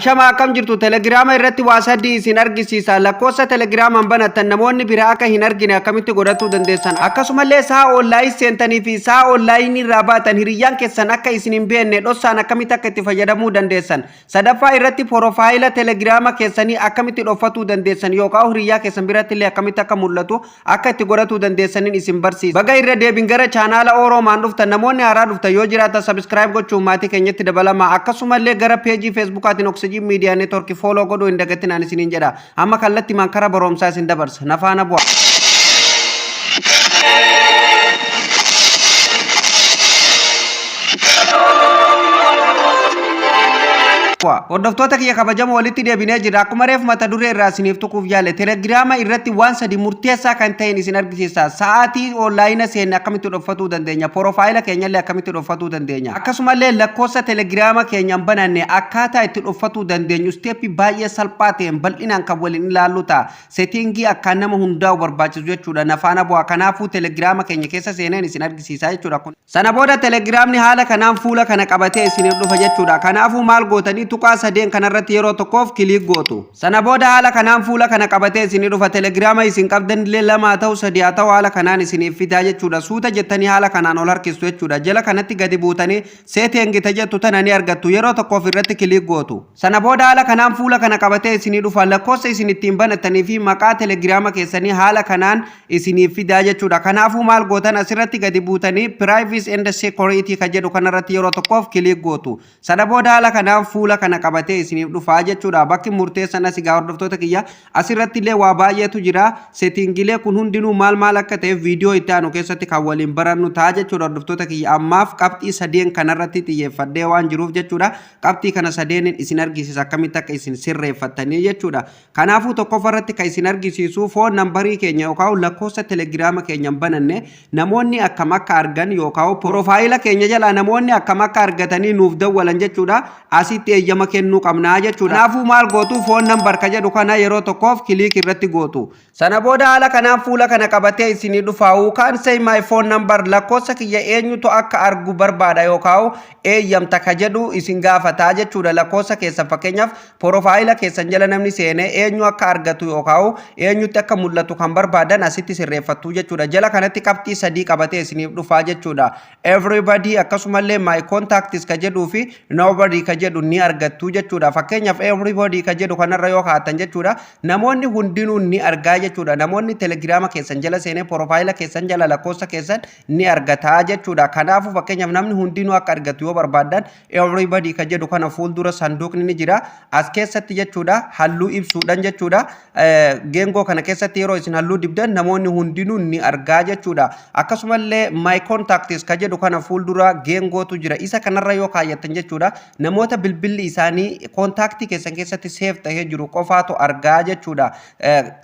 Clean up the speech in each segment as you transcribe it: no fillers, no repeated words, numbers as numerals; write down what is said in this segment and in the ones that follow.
Shama, akkam jirtu? Telegiraama irratti waa sadii isin argisiisa. Lakkoofsa telegiraamaan banattan namoonni biraa akka hin argine akkamitti godhachuu dandeessan, akkasumallee sa'a online seentanii fi sa'a online irraa baatan hiriyyaan keessan akka isin hin beekne dhoksaan akkamitti akka itti fayyadamuu dandeessan, sadaffaa irratti porofaayila telegiraama keessanii akkamitti dhokfatuu dandeessan yookaan hiriyyaa keessan biratti illee akkamitti akka mul'atu akka itti godhatuu dandeessaniin isin barsiisa. Baga irra deebin gara chaanaala Oroomaan dhuftan. Namoonni haaraa dhuftan yoo jiraatan subscribe gochuun maatii keenyatti dabalama. Akkasumallee gara peejii Feesbuukaatiin Oksijiin Miidiyaa Neetworkii follow godhuu hin dagatinaan isiniin jedha. Amma kallattimaan kara barumsaa isin dabarsa. Nafaana bu'a. Hordoftoota kiyya kabajamoo, walitti deebinee jirra. Akkuma reef mata duree irraa isiniif tuquuf yaale, telegiraama irratti waan sadi murteessaa kan ta'een isin argisiisa. Sa'aatii online seenne akkamitti dhokfatuu dandeenya? Porofaayila keenyallee akkamitti dhokfatuu dandeenya? Akkasumallee lakkoofsa telegiraama keenyaan bananne akkaataa itti dhokfatuu dandeenyu step baay'ee salphaa ta'een bal'inaan kan waliin ilaallu ta'a. Setting akkaan nama hundaa'u barbaachisu jechuudha. Nafaana bu'a. Kanaafuu telegiraama keenya keessa seeneen isin argisiisa jechuudha. Sana booda telegiraamni haala kanaan fuula kana qabatee isiniif dhufa jechuudha. Kanaafuu maal gootanii? Tuqaa sadeen kanarratti yeroo tokkoof click gootu. Sana booda haala kanaan fuula kana qabatee isinii dhufa. Telegiraama isin qabdan illee lama haa ta'u, sadi haa ta'u, haala kanaan isiniif fidaa jechuudha. Suuta jettanii haala kanaan ol harkistu jechuudha. Jala kanatti gadi buutanii setting jettu tana ni argattu. Yeroo tokkoof irratti click gootu. Sana booda haala kanaan fuula kana qabatee isinii dhufa. Lakkoofsa isin ittiin banattanii fi maqaa telegiraama keessanii haala kanaan isiniif fidaa jechuudha. Kanaafuu maal gootan? Asirratti gadi buutanii privacy and security kan jedhu kanarratti yeroo tokkoof click gootu. Sana booda haala kanaan fuula kana qabatee isiniif dhufaa jechuudha. Bakki murteessan asii gaa, hordoftoota kiyya, asirratti illee waa baay'eetu jira. Settingilee kun hundinuu maal maal akka ta'e viidiyoo itti aanu keessatti kan waliin barannu ta'a jechuudha, hordoftoota kiyya. Ammaaf qabxii sadeen kanarratti xiyyeeffadhee waan jiruuf jechuudha. Qabxii kana sadeeniin isin argisiisa akkamitti akka isin sirreeffattanii jechuudha. Kanaafuu tokkoffaa irratti kan isin argisiisu phone number keenya yookaan lakkoofsa telegiraama keenyaan bananne namoonni akkam akka argan yookaan profaayila keenya jalaa namoonni akkam akka argatanii nuuf dawwalan jechuudha. Asitti eeyyama kennuu qabnaa jechuudha. Kanaafuu maal gootu? Phone number ka jedhu kana yeroo tokkoof click irratti gootu. Sana booda haala kanaan fuula kana qabatee isinii dhufa. Who can see my phone number, lakkoofsa kiyya eenyutu akka argu barbaada yookaan eeyyamta ka jedhu isin gaafataa jechuudha. Lakkoofsa keessan fakkeenyaaf porofaayila keessan jala namni seenee eenyu akka argatu yookaan eenyutti akka mul'atu kan barbaadan asitti sirreeffattu jechuudha. Jala kanatti qabxii sadii qabatee isiniif dhufaa jechuudha. Everybody, akkasumallee my contacts ka jedhuu fi nobody ka jedhu ni argattu jechuudha. Fakkeenyaaf everybody ka jedhu kanarra yoo kaa'attan jechuudha, namoonni hundinuu ni argaa jechuudha. Namoonni telegiraama keessan jala seenee porofaayila keessan jala lakkoofsa keessan ni argataa jechuudha. Kanaafuu fakkeenyaaf namni hundinuu akka argatu yoo barbaadan everybody ka jedhu kana fuuldura sanduuqni ni jira. As keessatti jechuudha halluu ibsuudhaan jechuudha. Geengoo kana keessatti yeroo isin halluu dibdan namoonni hundinuu ni argaa jechuudha. Akkasumallee my contacts ka jedhu kana fuuldura geengootu jira. Isa kanarra yoo kaayyattan jechuudha, namoota bilbilli isaanii contact keessan keessatti save tahee jiru qofaatu argaa jechuudha.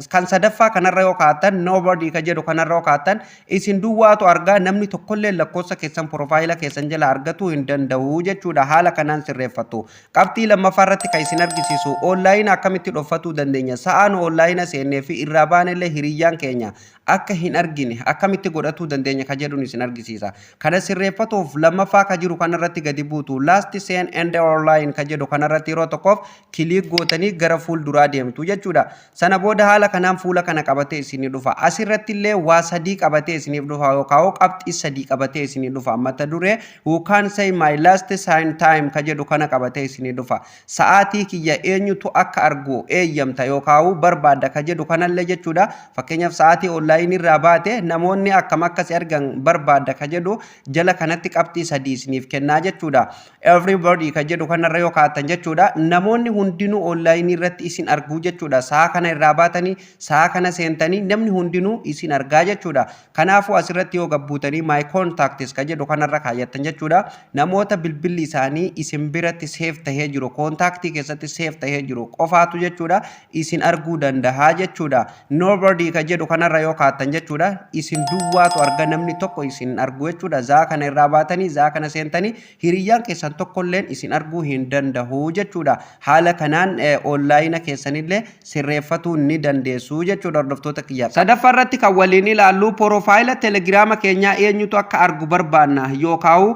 Kan sadaffaa kanarra yoo kaa'attan, nobody ka jedhu kanarra yoo kaa'attan, isin duwwaatu argaa, namni tokkollee lakkoofsa keessan profaayila keessan jala argatuu hin danda'u jechuudha. Haala kanaan sirreeffattu. Qabxii lammaffaa irratti kan isin argisiisu online akkamitti dhokfatuu dandeenya? Sa'aan online seennee fi irraa baanellee hiriyyaan keenya akka hin argine akkamitti godhatuu dandeenya ka jedhuun isin argisiisa. Kana sirreeffatuuf lammaffaa ka jiru kanarratti gadi buutu. Last seen and online ka jedhu kanarratti yeroo tokkoof click gootanii gara fuulduraa deemtu jechuudha. Sana booda haala kanaan fuula kana qabatee isinii dhufa. Asirratti illee waa sadii qabatee isiniif dhufa yookaan qabxii sadii qabatee isinii dhufa. Mata duree who can see my last seen time ka jedhu kana qabatee isinii dhufa. Sa'aatii kiyya eenyutu akka argu eeyyamta yookaan barbaadda ka jedhu kanallee jechuudha. Fakkeenyaaf sa'aatii online irraa baate namoonni akkam akka si argan barbaadda ka jedhu jala kanatti qabxii sadii isiniif kennaa jechuudha. Everybody ka jedhu kanarra yoo kaa'attan jechuudha, namoonni hundinuu online irratti isin arguu jechuudha. Sa'a kana irraa baatanii sa'a kana seentanii namni hundinuu isin argaa jechuudha. Kanaafuu asirratti yoo gabbuutanii my contacts ka jedhu kanarra kaayyattan jechuudha, namoota bilbilli isaanii isin biratti save tahee jiru, contact keessatti save tahee jiru qofaatu jechuudha isin arguu danda'a jechuudha. Nobody ka jedhu kanarra yoo kaa'attan jechuudha, isin duwwaatu arga, namni tokko isin argu jechuudha. Zaa kana irraa baatanii zaa kana seentanii hiriyyaan keessan tokkolleen isin arguu hin danda'u jechuudha. Haala kanaan sirreeffattu. danda'u jechuudha. Haala kanaan online keessanillee sirreeffatuu ni dandeessu jechuudha, hordoftoota kiyya. Sadaffaa irratti kan waliin ilaallu, profile Telegiraama keenyaa eenyutu akka argu barbaanna yookaan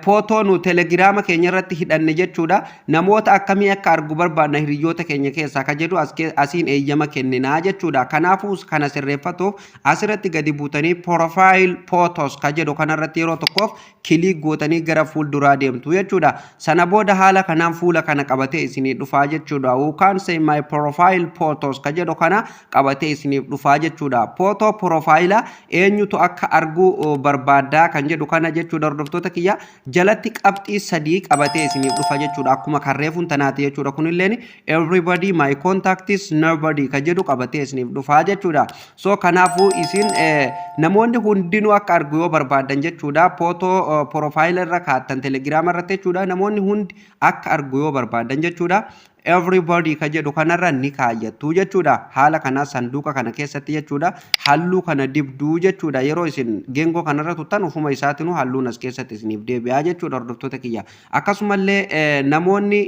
photo nu Telegiraama keenya irratti hidhanne jechuudha. Namoota akkamii akka argu barbaanna hiriyoota keenya keessaa ka jedhu asiin eeyyama kenninaa jechuudha. Kanaafuu kana sirreeffatuuf asirratti gadi buutanii profile photos ka jedhu kanarratti yeroo tokkoof click gootanii gara fuulduraa deemtu jechuudha. Sana booda haala kanaan fuula kana qabatee isinii dhufaa jechuudha. "Who can see my profile photos" ka jedhu kana qabatee isiniif dhufaa jechuudha. Photo profile eenyutu akka arguu barbaaddaa kan jedhu kana jechuudha. Hordoftoota kiyya, jalatti qabxii sadii qabatee isiniif dhufa jechuudha. Akkuma kan reefuun tanaati jechuudha. Kunilleen everybody, my contacts, nobody ka jedhu qabatee isiniif dhufaa jechuudha. So kanaafuu isin namoonni hundinuu akka argu yoo barbaadan jechuudha, photo profile irra kaattan Telegiraama irratti jechuudha, namoonni hundi akka argu yoo barbaadan jechuudha, everybody ka jedhu kanarra ni kaayyattu jechuudha. Haala kanaa sanduuqa kana keessatti jechuudha halluu kana dibduu jechuudha. Yeroo isin geengoo kanarra tuttan ufuma isaatinuu halluun as keessatti isiniif deebi'aa jechuudha, hordoftoota kiyya. Akkasumallee namoonni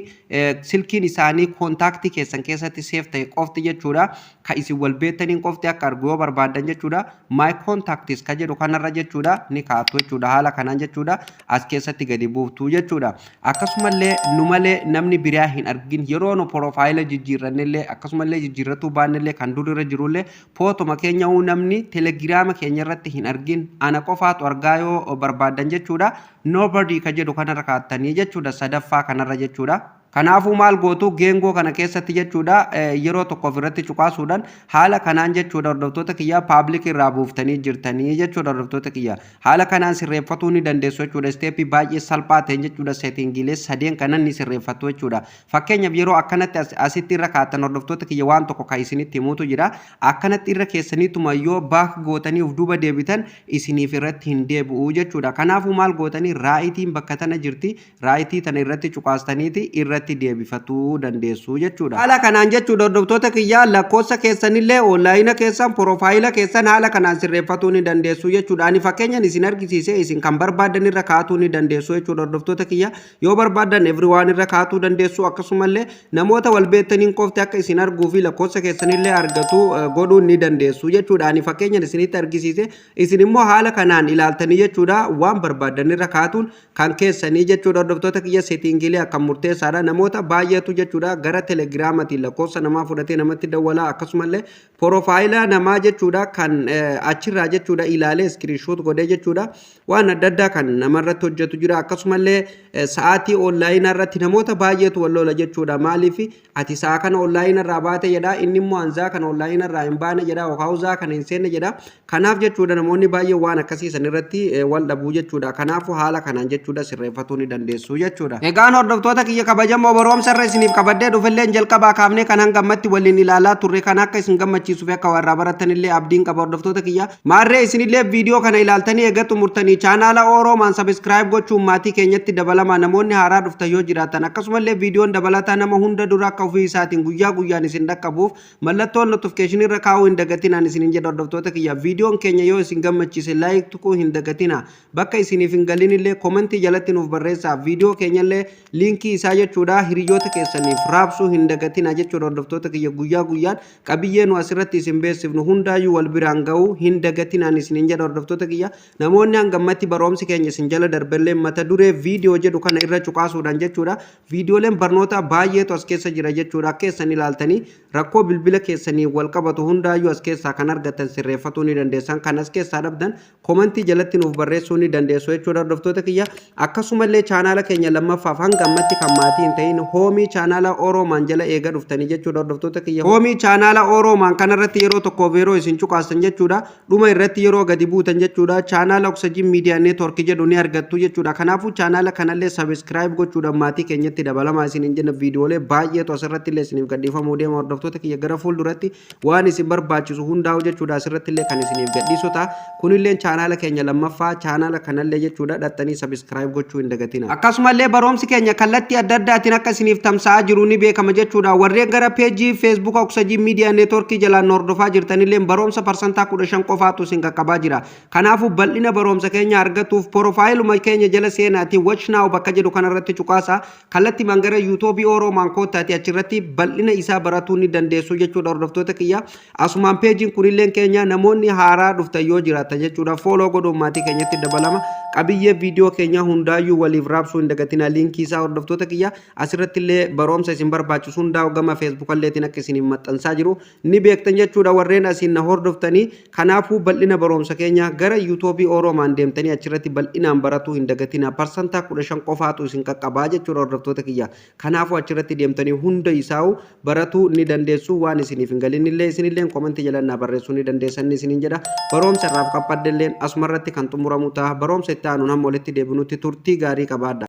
silkiin isaanii contact keessan keessatti save ta'e qofti jechuudha, ka isin wal beektaniin qofti akka argu yoo barbaadan jechuudha, my contacts ka jedhu kanarra jechuudha ni kaa'attu jechuudha. Haala kanaan jechuudha as keessatti gadi buuftu jechuudha. Akkasumallee nu malee namni biraa hin argin, yeroo nu profile jijjiirrannillee, akkasumallee jijjiirratuu baannillee, kan dur irra jirullee photoma keenya namni Telegiraama keenya irratti hin argin, ana qofaatu argaa yoo barbaadan jechuudha, nobody ka jedhu kanarra kaattanii jechuudha, sadaffaa kanarra jechuudha. Kanaafuu maal gootu? Geengoo kana keessatti jechuudha yeroo tokko ofirratti cuqaasuudhaan haala kanaan jechuudha, hordoftoota kiyya, public irraa buuftanii jirtanii jechuudha. Hordoftoota kiyya, haala kanaan sirreeffatuu ni dandeessu jechuudha. Step baay'ee salphaa ta'een jechuudha settingiilee sadeen kanan ni sirreeffattu jechuudha. Fakkeenyaaf yeroo akkanatti asitti irra kaattan, hordoftoota kiyya, waan tokko kan isinitti himuutu jira. Akkanatti irra keessaniituma yoo back gootanii of duuba deebitan isiniif irratti hin deebi'u jechuudha. Kanaafuu maal gootanii? Rightiin bakka tana jirti, right tana irratti cuqaastaniiti irratti deebifatuu dandeessu jechuudha. Haala kanaan jechuudha, hordoftoota kiyyaa, lakkoofsa keessanillee, online keessan, profile keessan haala kanaan sirreeffatuu ni dandeessu jechuudha. Ani fakkeenyaan isin argisiise, isin kan barbaadan irra kaa'atuu ni dandeessu jechuudha. Hordoftoota kiyya, yoo barbaadan everyone irra kaa'atuu dandeessu, akkasumallee namoota wal beektaniin qofti akka isin arguu fi lakkoofsa keessanillee argatu godhuu ni dandeessu jechuudha. Ani fakkeenyaan isinitti argisiise, isin immoo haala kanaan ilaaltanii jechuudha waan barbaadan irra kaa'atuun kan keessanii jechuudha. Hordoftoota kiyya, settingiilee akka murteessaadha. Namoota baay'eetu jechuudha gara Telegiraamatiin lakkoofsa namaa fudhatee namatti dawwalaa, akkasumallee profile namaa jechuudha kan achirraa jechuudha ilaalee screenshot godhee jechuudha waan adda addaa kan namarratti hojjetu jira. Akkasumallee sa'aatii online irratti namoota baay'eetu wal lola jechuudha. Maaliif ati sa'a kana online irraa baate jedha, inni immoo anzaa kana online irraa hin baane jedha yookaan uzaa kana hin seenne jedha. Kanaaf jechuudha namoonni baay'een waan akkasii san irratti wal dhabuu jechuudha. Kanaafuu haala kanaan jechuudha sirreeffatuu ni dandeessu jechuudha. Egaan hordoftoota kiyya kabajamoo, barumsa irra isiniif qabadhee dhufillee jalqabaa kaafnee kan hanga ammatti waliin ilaalaa turre kan akka isin gammachiisuu fi akka warraa baratanillee abdiin qaba, hordoftoota kiyya. Maarree isinillee viidiyoo kana ilaaltanii eega xumurtanii chaanaala Oroomaan subscribe gochuun maatii keenyatti dabalamaa, namoonni haaraa dhuftan yoo jiraatan. Akkasumallee viidiyoon dabalataa nama hunda dura akka ofii isaatiin guyyaa guyyaan isin dhaqqabuuf mallattoon notification irra kaa'uu hin dagatinaan isinin jedha, hordoftoota kiyya. Viidiyoon keenya yoo isin gammachiise like tuquu hin dagatina. Bakka isiniif hin galinillee comment jalatti nuuf barreessaa. Viidiyoo keenyallee link isaa jechuudha hiriyoota keessaniif raabsuu hin dagatina jechuudha. Hordoftoota kiyya, guyyaa guyyaan qabiyyee nu asirratti isin beeksifnu hundaayyuu wal biraan ga'uu hin dagatinaan isinin jedha. Hordoftoota kiyya, namoonni hangammatti barumsi keenya isin jala darbellee mata duree viidiyoo jedhu kana irra cuqaasuudhaan jechuudha viidiyooleen barnoota baay'eetu as keessa jira jechuudha. Akka keessan ilaaltanii rakkoo bilbila keessanii wal qabatu hundaayyuu as keessaa kan argattan sirreeffatuu ni dandeessan. Kan as keessaa dhabdan comment jalatti nuuf barreessuu ni dandeessu jechuudha, hordoftoota kiyya. Akkasumallee chaanaala keenya lammaffaaf hanga ammatti kan maatii hin ta'in, home chaanaala Oroomaan jala eega dhuftanii jechuudha, hordoftoota kiyya, home chaanaala Oroomaan kanarratti yeroo tokkoof yeroo isin cuqaasan jechuudha, dhuma irratti yeroo gadi buutan jechuudha, chaanaala Oksajin Miidiyaa Network jedhu ni argattu jechuudha. Kanaafuu chaanaala kanallee subscribe gochuudhaan maatii keenyatti dabalamaa isin hin jenna. Viidiyoolee baay'eetu asirratti illee isiniif gadhiifamuu deema, hordoftoota kiyya. Gara fuulduratti waan isin barbaachisu hundaa'u jechuudha asirratti illee kan isiniif gadhiisu ta'a. Kunillee chaanaala keenya lammaffaa, chaanaala kanallee jechuudha dhaxxanii subscribe gochuu hin dagatina. Akkasumallee barumsi keenya kallattii adda addaatiin akka isiniif tamsa'aa jiru ni beekama jechuudha. Warreen gara peejii Feesbuuk Oksajii Miidiyaa Network jalaa jalaan hordofaa jirtanillee barumsa 15% qofaatu isin qaqqabaa jira. Kanaafuu bal'ina barumsa keenya argatuuf profileuma keenya jala seenaatii "Watch now" bakka jedhu kanarratti cuqaasa. Kallattii gara YouTubeii Oroomaan koottaati, achirratti bal'ina isaa baratuu ni dandeessu jechuudha, hordoftoota kiyya. Asumaan pageiin kunillee keenya, namoonni haaraa dhuftan yoo jiraatan jechuudha, follow godhuun maatii keenyatti dabalama. Qabiyyee viidiyoo keenya hundaayyuu waliif raabsuu hin dagatina linkii isaa, hordoftoota kiyya. Asirratti illee barumsa isin barbaachisu hundaa gama Facebookalleetiin akka isiniif maxxansaa jiru ni beektan jechuudha, warreen asiin na hordoftanii. Kanaafuu bal'ina barumsa keenya gara YouTubeii Oroomaan deemtanii achirratti bal'inaan baratuu hin dagatina. 15% qofaatu isin qaqqabaa jechuudha, hordoftoota kiyya. Kanaafuu achirratti deemtanii hunda isaa'u baratuu ni dandeessu. Waan isiniif hin galinillee isinillee commentii jalannaa barreessuu ni dandeessan isiniin jedha. Barumsa irraaf qabaddelleen asumarratti kan xumuramu ta'a. Barumsa itti aanuun hamma walitti deebinutti turtii gaarii qabaadha.